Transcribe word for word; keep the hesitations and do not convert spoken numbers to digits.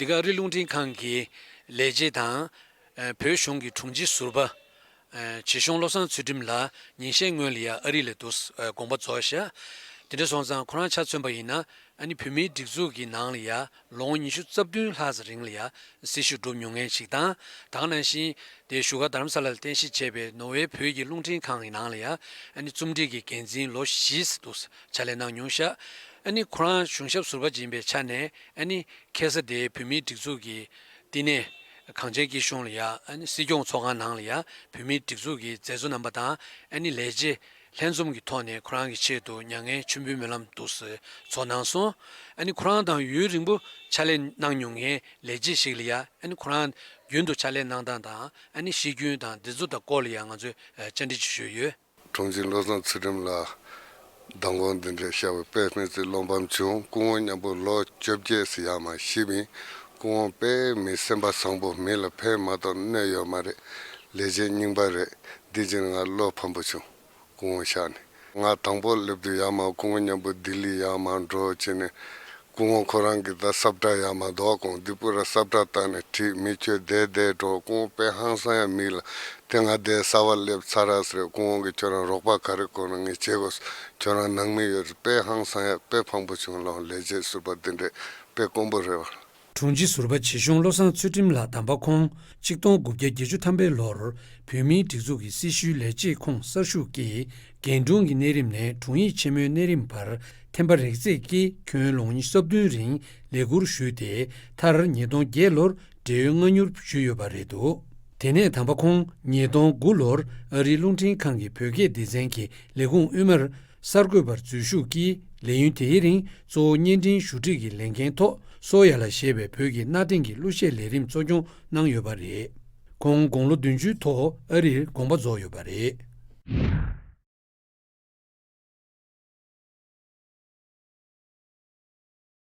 འདི་ག་ཨ་རི་རླུང་འཕྲིན་ཁང་གི་ལས་བྱེད་དང་། ཨ། བོད་གཞུང་གི་དྲུང་ཆེ་ཟུར་པ། ཨ། ཆེ་གཞུང་བློ་བཟང་ཚུལ་ཁྲིམས་ལགས་ཉིན་ཤས་སྔོན་ལ་ཡ་ཨ་རི་ལ་འདུག། ཨ། དགོངས་པ་རྫོགས་ཤག། དེ་འདྲ་སོང་ཙང་ཁོ་རང་ཆ་མཚོན་པ་ཡིན་ན། ཨ་ནི་བོད་མིའི་སྒྲིག་འཛུགས་ཀྱི་ནང་ལ་ཡ་ལོ་ངོ་ཉི་ཤུ་རྩ་བདུན་ལྷག་ཙམ་རིང་ལ་ཡ་སྲི་ཞུ་བསྒྲུབས་མྱོང་མཁན་ཞིག་དང་། ད་ག་ནང་བཞིན་དེ་བཞུགས་སྒར་རྡ་རམ་ས་ལ་ལ་རྟེན་གཞི་བྱས་པའི་ནོར་ཝེ་བོད་ཀྱི་རླུང་འཕྲིན་ཁང་གི་ནང་ལ་ཡ་ཨ་ནི་རྩོམ་སྒྲིག་གི་འགན་འཛིན་ལོ་བཞི་ཙམ་འདུག་ཕྱག་ལས་གནང་མྱོང་ཤག། ཨ་ནི་ཁོ་རང་གཞུང་ཞབས་ཟུར་པ་ཅིག་ཡིན་པའི་ཆ་ནས། ཨ་ནི་ཁ་སང་དེ་བོད་མིའི་སྒྲིག་འཛུགས་ཀྱི་བསྟི་གནས་གངས་ཅན་སྐྱིད་གཤོངས་ལ་ཡ། ཨ་ནི་སྲིད་སྐྱོང་ཚོགས་ཁང་ནང་ལ་ཡ་བོད་མིའི་སྒྲིག་འཛུགས་ཀྱི་མཛད་གཙོ་རྣམ་པ་དང་། ཨ་ནི་ལས་བྱེད་ལྷན་འཛོམས་ཀྱི་ཐོག་ནས་ཁོ་རང་གི་ཆེད་དུ་མྱ་ངན་མཆོད་འབུལ་སྨོན་ལམ་འདུག་སེ་ཚོགས་གནང་སོང་། ཨ་ནི་ཁོ་རང་དང་ཡུན་རིང་པོ་ཕྱག་ལས་གནང་མྱོང་མཁན་ལས་བྱེད་ཞིག་ལ་ཡ། ཨ་ནི་ཁོ་རང་རྒྱུན་དུ་ཕྱག་ལས་གནང་སྟངས་དང་། ཨ་ནི་ཤེས་རྒྱུན་དང་འདི་ཚོ་དང་སྐོར་ལ་ཡ་ང་ཚོས་བཅར་འདྲི་ཅིག་ཞུས་ཡོད། དྲུང་ཆེ་བློ་བཟང་ཚུལ་ཁྲིམས་ལགས། མདང་དགོང་འདི་འདྲའི་ཤར་བའི་དཔེ་མི་སྲིད་བློ་ཕམ་བྱུང་། སྐུ་ངོ་མཉམ་པོ་ལོ་བཅོ་བརྒྱད་ཙམ་ཡར་མར་གཤིབས་ཡིན། སྐུ་ངོ་དཔེ་མི་སེམས་པ་བཟང་པོ། མི་ལ་ཕན་མ་གཏོགས་གནོད་ཡོད་མ་རེད། ལས་བྱེད་རྙིང་པ་རེད། འདི་བྱས་ང་བློ་ཕམ་པོ་བྱུང་། སྐུ་ངོ་ཤག་ནས། ང་དང་པོ་སླེབས་དུས་ཡར་མར་སྐུ་ངོ་མཉམ་པོ་ལྡི་ལི་ཡར་མར་འགྲོ་བྱས་ནས། སྐུ་ངོ་ཁོ་རང་གིས་ད་སབ་ཊ་ཡར་མར་འདོགས་གོང་འདི་པུ་ར་སབ་ཊ་བཏང་ནས་བྲིས། མི་ཁྱོད་བསྡད་བསྡད་འགྲོ། སྐུ་ངོ་དཔེ་ཧང་སང་ཡ། མི་ལ་དེ་ང་བསྡད་གསར་པ་སླེབས་ཚར་ར་ཟེར། སྐུ་ངོ་གིས་ཁྱོད་རང་རོགས་པ་ག་རེ་དགོས་ན་ངས་བྱེད་དགོས། ཁྱོད་རང་ནང་མི་ཡོད་རེད། དཔེ་ཧང་སང་ཡ། དཔེ་ཕངས་པོ་བྱུང་། ལོ་ལས་བྱེད་ཟུར་པ་འདི་འདྲས་དཔེ་དཀོན་པོ་རེད་བ། དྲུང་ཆེ་ཟུར་པ་ཆེ་གཞུང་བློ་བཟང་ཚུལ་ཁྲིམས་ལགས་དམ་པ་ཁོང་ཆིག་སྟོང་དགུ་བརྒྱ་བརྒྱད་ཅུ་ཐམ་པའི་ལོར་བོད་མིའི་སྒྲིག་འཛུགས་ཀྱི་སྲི་ཞུའི་ལས་བྱེད་ཁོངས་གསར་ཞུགས་ཀྱིས། རྒན་དྲུང་གི་གནས་རིམ་ནས་དྲུང་ཡིག་ཆེན་མོའི་གནས་རིམ་བར་འཐེན་པ་རེག་རྩེད་ཀྱིས་ཁྱོན་ལོ་ངོ་ཉི་ཤུ་རྩ་བདུན་རིང་ལས་ཁུར་ཞུས་ཏེ། མཐར་ཉིས་སྟོང་བརྒྱད་ལོར་བགྲེས་ཡོལ་མངའ་མྱུར་ཞུས་ཡོད་པ་རེད་འདུག། དེ་ནས་དམ་པ་ཁོང་ཉིས་སྟོང་དགུ་ལོར་ཨ་རིའི་རླུང་འཕྲིན་ཁང་གི་བོད་སྐད་སྡེ་ཚན་གྱི་ལས་ཁུངས་དབུས་མར་གསར་འགོད་པར་འཛུལ་ཞུགས་ཀྱིས། ལས་ཡུན་དེའི་རིང་གཙོ་བོ་བརྙན་འཕྲིན་ཞུ་སྒྲིག་གི་ལས་འགན་ཐོག་སོ་ཡ་ལ་ཞེས་པའི་བོད་ཀྱི་གནའ་དེང་གི་གླུ་གཞས་ལས་རིམ་གཙོ་སྐྱོང་གནང་ཡོད་པ་རེད། ཁོང་དགུང་ལོ་བདུན་ཅུའི་ཐོག་ཨ་རིར་དགོངས་པ་རྫོགས་ཡོད་པ་རེད།